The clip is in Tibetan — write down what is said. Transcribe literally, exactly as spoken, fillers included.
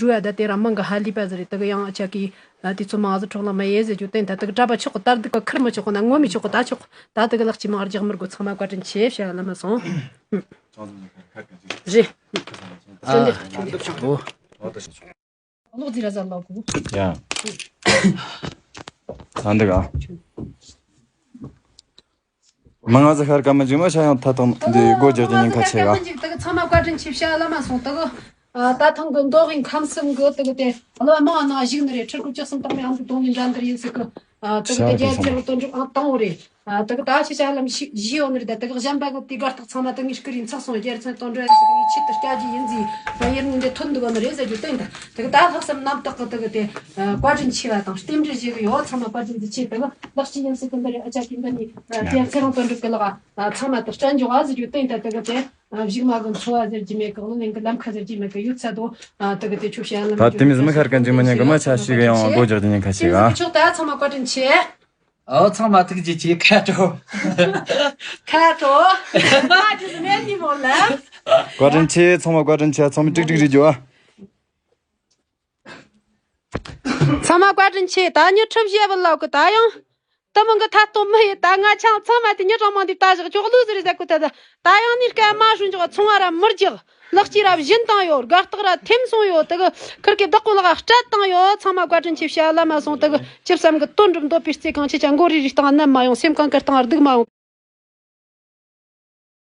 འགྲོ་ཡ་ད་དེ་རང་མང་གི་ཧ་ལས་པ་ཟེར་རེད། དེ་གི་ཡང་ཨ་ཅག་གིས་ཨ་དེ་ཚོ་མང་ཟིག་འཕྲོག་ལ་མ་ཡེ་ཟེར་རྒྱུ་བསྟན། ད་དེ་གི་གྲྭ་པ་ཆོག་གི། ད་དེ་གི་ཁུར་མི་ཆོག་གི་ན་ངོ་མི་ཆོག་གི། ད་ཆོག་ད་དེ་གི་ལག་ཅི་མ་རྒྱག་མི་དགོས། ཚང་མ་བཀའ་དྲིན་ཆེ། བྱ་ལ་མ་སོང་། རེད། ཨ། ཨོ། གློག་རྫི་ར་ཟ་ལོ་གུ། ཡ། ད་འདི་ག། མ་ང་ཚོ་ཤར་ཀ་མ་འཇིགས་མ་ཤ་ཡང་ཐ་དང་འདི་སྒོ་རྒྱག་རྒྱུ་ཉེན་ཁ་ཆེ་ག། ཤར་ཀ་མ་འཇིགས་དེ་གི་ཚང་མ་བཀའ་དྲིན་ཆེ། བྱ་ལ་མ་སོང་། དེ་གི་ཨ་ད་ཐང་གི་མདོ་དབུས་ཁམས་གསུམ་གི་དེ་གི་དེ་ལོ་མང་ནང་བཞུགས་ནི་རེད། ཁྲི་དྲུག་ཅུ་གསུམ་སྟོང་ནས་ཨང་དུ་དོང་ནས་འདྲ་འདིར་ཡིན་ཟིག་གི། ཨ་དེ་གི་དེ་རྒྱལ་ཚེ་རིང་དོན་གྲུབ་ཨང་དང་བོ་རེད། ཨ་དེ་གི་ད་ཆི་བྱ་ལམ་ཞིག་བཞི་ཡོད་ནི་རེད། ད་དེ་གི་གཞན་པ་གི་དེ་གར་སྟེགས་ཚང་མ་དེ་ངས་སྐུ་རིང་ཚགས་སོང་། རྒྱལ་ཚེ་དོན་གྲུབ་ཡིན་ཟིག་གི་ངས་ཆེད་དུ་བསྐྱལ་རྒྱུ་ཡིན་ཟིག་ད་ཡིན་ནི་འདི་ཐོན་འདུག་ནི་རེད་ཟེར་རྒྱུ་བསྟན། ད་དེ་གི་ད་ལྷག་བསམ་རྣམ་དག་གི་དེ་གི་དེ་ཨ་བཀའ་དྲིན་ཆེ་བ་དང་རྟེན་འབྲེལ་བཞེས་གི་ཡོད། ཚང་མ་བཀའ་དྲིན་དུ་ཆེ། དེ་གི་ལག་ཅི་ཡིན་ཟིག་གི་འདི་རེད། ཨ་ཅག་གི་འདི་ནི་ཨ་དེ་ཚེ་རིང་དོན་གྲུབ་གི་ལག་ཨ་ཚང་མ་དེ་སྤྲད་འཇོག་ཨ་ཟེར་རྒྱུ་བསྟན། ད་དེ་གི་དེ་ཨ་གཞུག་མ་གི་འཚོ་བ་ཟེར་རྒྱུ་མེད་གི། གླུ་ལེན་གི་ལམ་ཁ་ཟེར་རྒྱུ་མེད་གི། ཡོད་ཚད་དུ་ཨ་དེ་གི་དེ་ཆོ་བྱ་ལམ་ད་དེ་མི་ཟིན་མི་ཤར་ཀ་འཇིགས་མ་ཉན་གི། མ་ཆ་ཞིག་གི་ཡང་སྒོ་རྒྱག་རྒྱུ་ཉེན་ཁ་ཆེ་ག། ཆོག་ད་ཚང་མ་བཀའ་དྲིན་ཆེ། ཨོ་ཚང་མ་ཐུགས་རྗེ་ཆེ། ཁ་དྲོ། ཁ་དྲོ། ཨ་ཅི་ཟེར་ནས་ནི་མོ་ལ། བཀའ་དྲིན་ཆེ། ཚང་མ་བཀའ་དྲིན་ཆེ། ཚང་མ་ཀྲིག་ཀྲིག་རེད་རྒྱུ་ཨ། ཚང་མ་བཀའ་དྲིན་ཆེ། ད་ཉི་ཁྲི་བཞི་བུ་ལོག་གི། ད་ཡང་དུ་མང་གི་ཐད་གཏོང་མི་ཡོད། ད་ང་ཆང་ཚང་མ་དེ་ཉི་གྲངས་མང་དེ་ད་བཞག་ཅོག་ལུས་ཟེར་ཟེར་གོ། ད་ད་ད་ཡང་ནི་སྐད་མ་ཧྲུན་ཅོག་ཚོང་བ་ར་མི་རྒྱག་ལག་སྐྱེས་ར་བཞིན་བཏང་ཡོད། དགའ་རྟགས་ར་ཐེམ་སོང་ཡོད། དེ་གི་ཁིར་གི་བདག་པོ་ལག་སྤྲད་བཏང་ཡོད། ཚང་མ་བཀའ་དྲིན་ཆེ། བྱ་ལ་མ་སོང་། དེ་གི་ཅི་བསམ་གི་དོན་འགྲུབ་འདོད་པའི་རྩེ་གང་ཆེ་ཆ་མགོ་རིལ་རིལ་བཏང་ནམ་མ་ཡོང་། སེམས་གང་གི་བཏང་སྡུག་མ་ཡོང་།